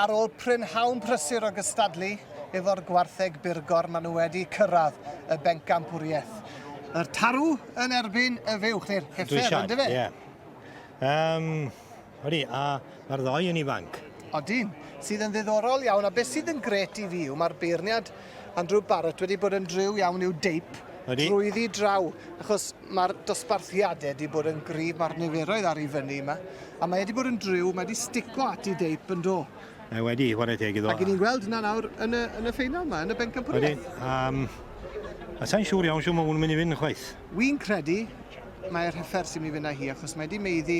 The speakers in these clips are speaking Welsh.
ar ôl prynhawn prysur o gystadlu efo'r gwartheg burgor, maen nhw wedi cyrraedd y bencampwriaeth. Yr tarw yn erbyn y fuwch, neu'r heffer, ynddo fe? Ie. Um, odi, a mae'r ddoi yn ifanc. Odyn, sydd yn ddiddorol iawn, a beth sydd yn gret i fi yw mae'r beirniad Andrew Barrett wedi bod yn driw iawn i'w deip Odi. drwyddi draw, achos mae'r dosbarthiadau wedi bod yn gryf, mae'r niferoedd ar ei fyny yma, a mae wedi bod yn driw, mae wedi stico at ei deip yn do. Mae wedi, chwarae teg iddo. Ac i ni'n gweld hynna nawr yn y, yn y ffeinal yma, yn y bencampwriaeth. Odi, um, a sa'n siŵr iawn siŵr mae hwn yn mynd i fynd chwaith. Wy'n credu mae'r heffer sy'n mynd i fynd â hi, achos mae wedi meiddi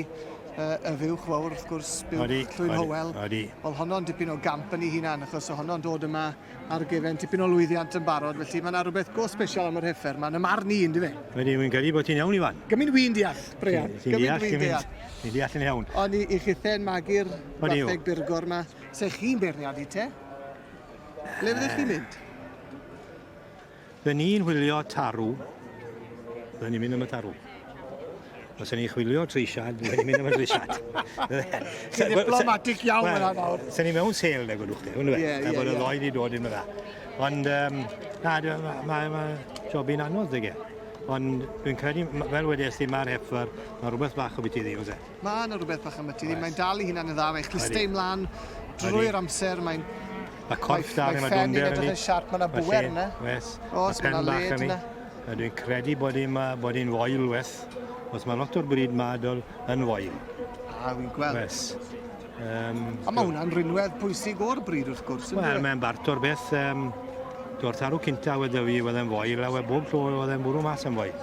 uh, y fuwch fawr, wrth gwrs, buwch Llwyn Howell. Odi. Wel, honno'n dipyn o gamp yn ei hunan, achos o honno'n dod yma ar gefen tipyn o lwyddiant yn barod, felly mae yna rhywbeth go special am yr heffer 'ma, yn y marn i, yndyfe? Wedi, wy'n credu bod ti'n iawn, Ifan. Gymyn wy'n deall, Brian. Ti'n deall, ti'n deall. Ti'n deall yn iawn. Ond i, i chithe'n magu'r gwartheg burgor 'ma, se chi'n beirniadu te? Ble fyddech chi'n mynd? Fy ni'n chwilio tarw, fy ni'n mynd am y tarw. Os ni'n chwilio treisiad, fy ni'n mynd am y treisiad. Ti'n diplomatic iawn yna nawr. Se ni mewn sel, na gwydwch chi, hwnnw fe. Ie, ie, bod y ddoi wedi dod yn dda. Ond, um, na, mae ma, ma jobyn anodd, dyge. Ond dwi'n credu, fel wedes di, mae'r heffer, mae rhywbeth bach o beth i ddi, oes e? Mae yna rhywbeth bach am y ti. Mae'n dal i hunan yn dda, mae'n clustau mlaen drwy'r amser, mae'n... Mae corff da, mae dwnder yn edrych yn siarp, mae yna bwer yna. Wes, Os, mae yna led yna. A dwi'n credu bod hi'n bod hi'n foel, wes. Os mae lot o'r bryd ma dol yn foel. A, wy'n gweld. Wes. Um, A mae hwnna'n rinwedd pwysig o'r bryd wrth gwrs. Wel, mae'n bart o'r beth. Um, Do'r tarw cynta wedi fi wedd e'n foel, a we bob tro oedd e'n bwrw mas yn foel.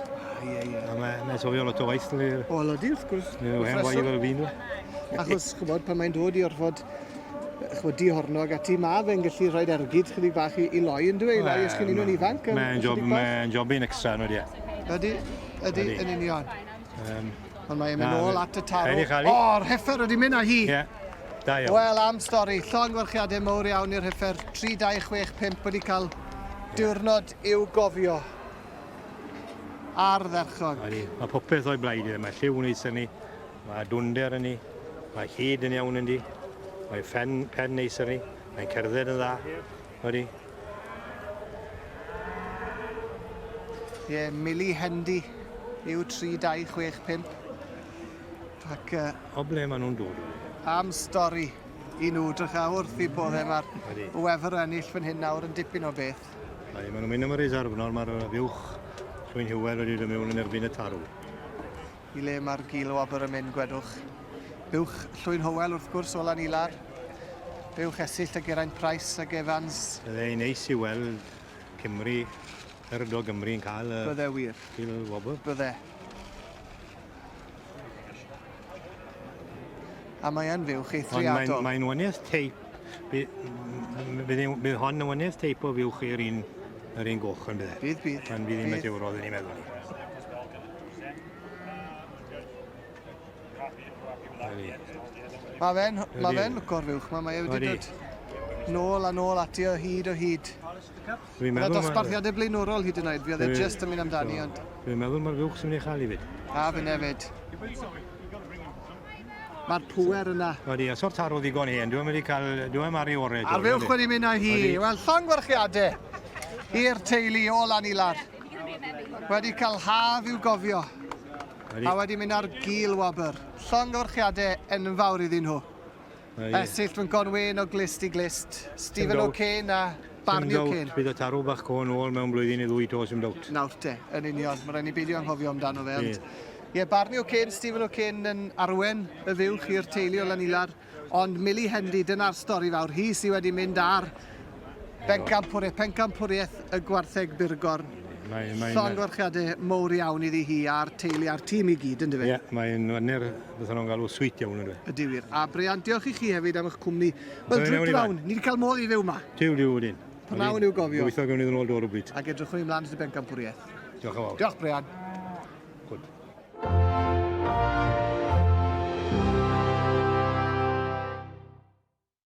Ie, ie. A mae'n mae sofio lot o waith. Wel, ydy, wrth gwrs. Yw, hen foi fel fi, nhw. Achos, ch'mod, pan mae'n dod i orfod ch'mod, dihorno ac ati, ma fe'n gallu rhoi ergyd chydig bach i, i loi, yn dwi? I loi os chi'n un o'n ifanc. Mae'n job, mae'n jobyn extra, nhw, di. Ydy, ydy, yn union. Um, Ond mae'n mynd nôl at y tarw. O, o'r heffer wedi mynd â hi. Ie, da iawn. Wel, am stori. Llongyfarchiadau mawr iawn i'r heffer. 3, 2, 6, 5 wedi cael diwrnod i'w gofio. Ardderchog. Ydy, mae popeth o'i blaid iddo. Mae lliw neis yn ni, mae dwnder yn ni, mae hyd yn iawn yndi, mae ffen, pen neis yn ni, mae'n cerdded yn dda. Ydy. Ie, yeah, Millie Hendy yw 3265. Ac... Uh, o ble maen nhw'n dod? Am stori i nhw, drych a wrth i bodde mae'r wefr ennill fan hyn nawr yn dipyn o beth. Ai, maen nhw'n mynd am y reserve nawr, mae'r fuwch Llwyn Hywel wedi dod mewn yn erbyn y tarw. I le mae'r gil o Aber yn mynd, gwedwch. Buwch Llwyn Hywel, wrth gwrs, o Lanilar. Buwch Esyllt a Geraint Price ag Evans. Byddai'n neis i weld Cymru, herd o Gymru yn cael y... Bydde wir. Gil wobr. Bydde. A mae yn fuwch eithriadol. Mae'n mae waniaeth teip. Bydd, bydd, bydd hon yn waniaeth teip o fuwch i'r un, yr un goch yn bydde. Bydd, bydd. Pan fydd hi'n meteorol, ni'n meddwl ni. Mae fe'n ma fe lwco'r fuwch ma, mae e wedi dod nôl a nôl ati o hyd o hyd. Dwi'n meddwl... Yna dosbarthiadau blaenorol hyd yn oed, fi oedd e jyst yn mynd amdani, ond... Dwi'n meddwl mae'r fuwch sy'n mynd i chael i fyd. A fy hefyd. Mae'r pŵer yna. Odi, os o'r tarw ddigon hen, dwi'n wedi cael, dwi'n ar ei orau. A'r fuwch wedi mynd â hi. Wel, llongyfarchiadau i'r teulu o Lanilar. Wedi cael haf i'w gofio. A wedi mynd ar gil wobr. Llongyfarchiadau enfawr iddyn nhw. Esyllt yn gonwen o glust i glust. Stephen O'Kane a Barney O'Kane. Bydd y tarw bach co nôl mewn blwyddyn i ddwy to, sim dowt. Nawr te, yn union. Mae rhaid ni beidio anghofio amdano fe. Ond, ie, Barney O'Kane, Stephen O'Kane yn arwen y fuwch i'r teulu o Lanilar. Ond Millie Hendy, dyna'r stori fawr. Hi sydd wedi mynd ar bencampwriaeth, pencampwriaeth y gwartheg burgorn. Mae, mae, Llongyfarchiadau mowr iawn iddi hi a'r teulu a'r tîm i gyd, yndyfe? Ie, yeah, mae'n faner, beth nhw'n galw, sweet iawn, yndyfe? Ydy wir. A Brian, diolch i chi hefyd am eich cwmni. Wel, drwy pnawn, ni wedi cael modd i fyw ma. Diw, diw, wedyn. Pnawn i'w gofio. Gobeithio gawn ni ddod nôl dod rhywbryd. Ac edrychwn ni mlaen at y bencampwriaeth. Diolch yn fawr. Diolch, Brian.